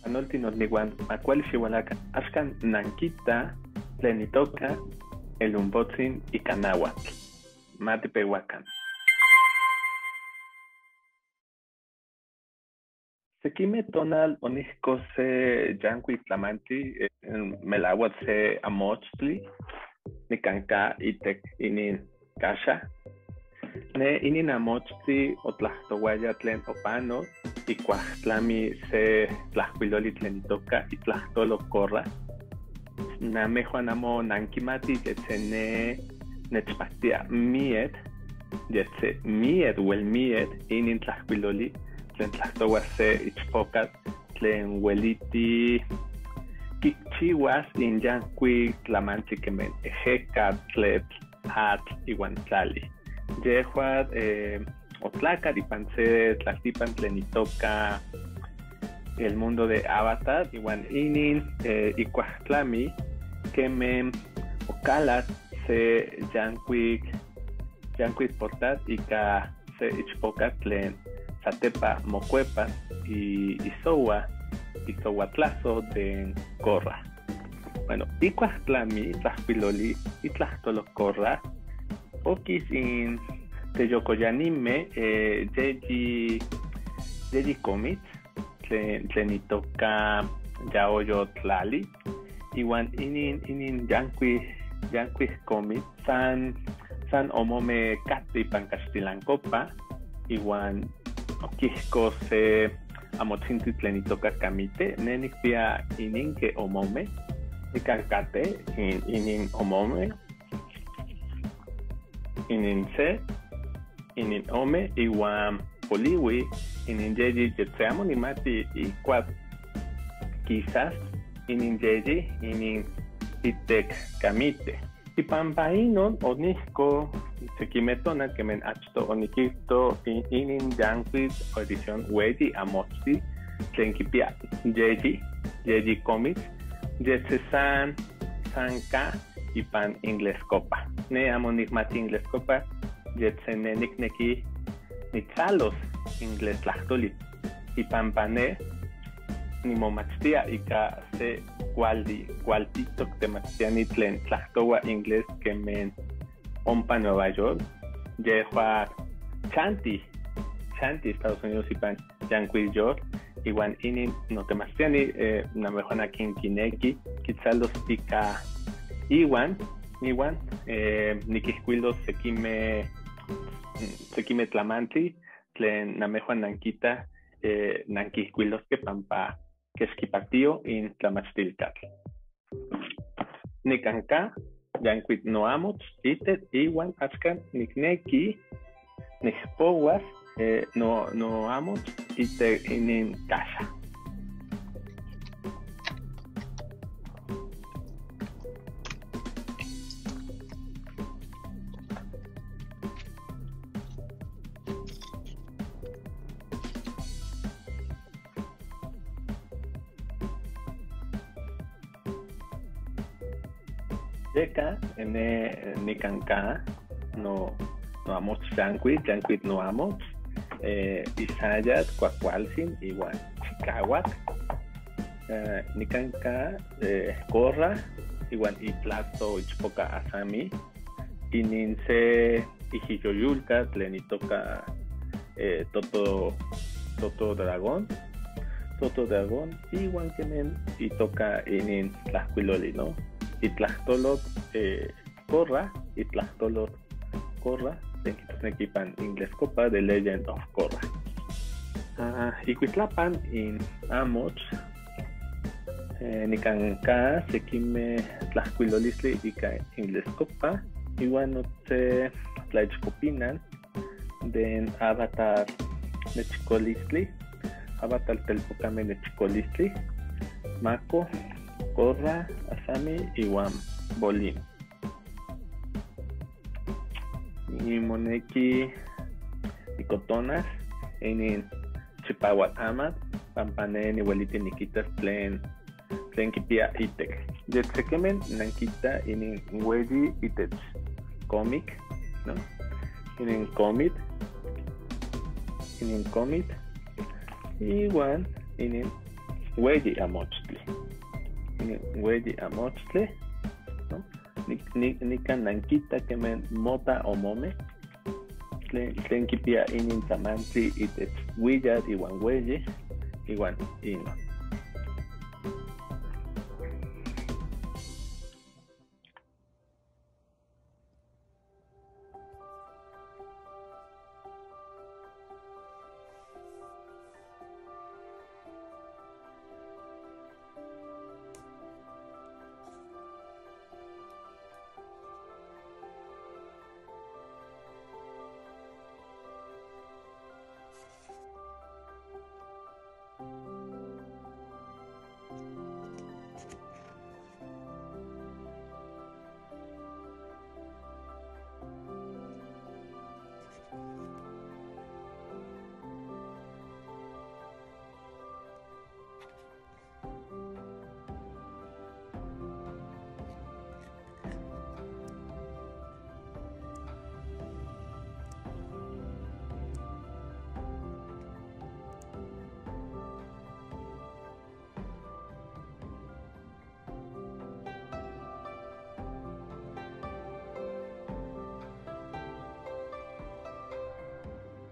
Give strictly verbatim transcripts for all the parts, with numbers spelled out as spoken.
Nolti notniuan, ma cuali xiualaca. Axcan nanquita tlen itoca el ompotzin ica nauatl. Ma tipeuacan. Sequimeh tonal onicoh se yancuic tlamantli, eh, melauac se amochtli nicanca itec inin caxa. Ne inin amochtli otlahtohuaya tlen opanoc icuac tlami se tlahcuiloli tlen itoca Itlahtolok Corra. Namehuan amo nanquimatih, yetze ne nechpactia miet, yetze miet, uel miet inin tlahcuiloli tlen tlahtoua se ichpocatl tlen ueliti quichiuas in yancuic tlamantli queme ejecatl, tletl, atl iuan tlali. Yehua, eh, otlacat ipan se tlaltipan tlen itoca el mundo de Avatar, iuan inin, eh, icuac tlami queme ocalac se yancuic, yancuic portal ica se ichpocatl tlen satepa mocuepas i-, isoua, isoua tlaso de Corra. Bueno, icuac tlami tlahcuiloli Itlahtolok Corra, oquis in teyocoyanimeh, eh, yeyi, yeyi comitl tlen, tlen itoca Yaoyo Tlali. Iuan inin, inin yancuic, yancuic comitl san, san omomeh cateh ipan caxtilancopa, iuan oquihco se amotzintli tlen itoca camite. Ne nicpia inin que omomeh, nican cateh in-, inin omomeh, inin se, inin ome, iuan poliui inin yeyi, yetze amo nimati icuac quizás inin yeyi, inin itec camite. Ipampa inon onicoh sequimeh tonal queme achtoh oniquihto i-, inin yancuic edición ueyi amochtli tlen quipia yeyi, yeyi comitl, yetze san, san ca ipan inglescopa. Ne amo nicmati inglescopa, yetze ne nicnequi nitzalos inglés tlahtoli. Ipampa ne nimomachtia ica se cuali, cualtitoc temachtiani tlen tlahtoua inglés queme ompa Nueva York, yehua chanti, chanti Estados Unidos ipan yancuic York, iuan inin notemachtiani, eh, namehuan aquin quinequi quitzalos ica iuan, iuan, eh, niquihcuilos sequimeh, sequimeh tlamantli tlen namehuan nanquita, eh, nanquihcuilosqueh pampa quexquipatio in tlamachtilcatl. Nicanca yancuic noamotl itech, iuan axcan nicnequi nicpouas, eh, no, noamotl itech inin caxa. Yehca, eh, ne, eh, nicanca no, noamotl yancuic, yancuic noamotl, eh, isayatl cuacualtzin iuan chicauac. Eh, nicanca, eh, Corra iuan iplato ichpoca Asami, inin se ijiyoyulca tlen itoca, eh, Toto, Toto Dragón. Toto Dragón, iuan quemen itoca inin tlahcuiloli, no? Itlahtolok, eh, Corra, Itlahtolok Corra, tlen quitosnequi ipan inglescopa, The Legend of Corra. Ah, icuitlapan in amotl, eh, nicanca sequimeh tlahcuilolistli ica inglescopa, iuan notse tlaichcopinan den Avatar nechicolistli, Avatar telpocameh nechicolistli, Mako, Corra, Asami, iuan Bolin. Nimonequi nicotonas inin chipauac amatl, pampa ne niueliti niquitas tlen, tlen quipia itech. Yetze quemen nanquita inin ueyi itech cómic, no? Inin cómic, inin cómic, iuan inin weyi amochtli. Weyi amochtli, ¿no? Ni-, ni-, nican nanquita queme mota omome, tlen, tlen quipia inin tlamantli itech wiyatl iuan weyi, iuan inon.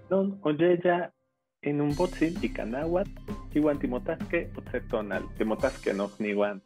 Non oyeya inonpotzin ica nauatl, iuan timotasque ocse tonal, timotasque nocniuan.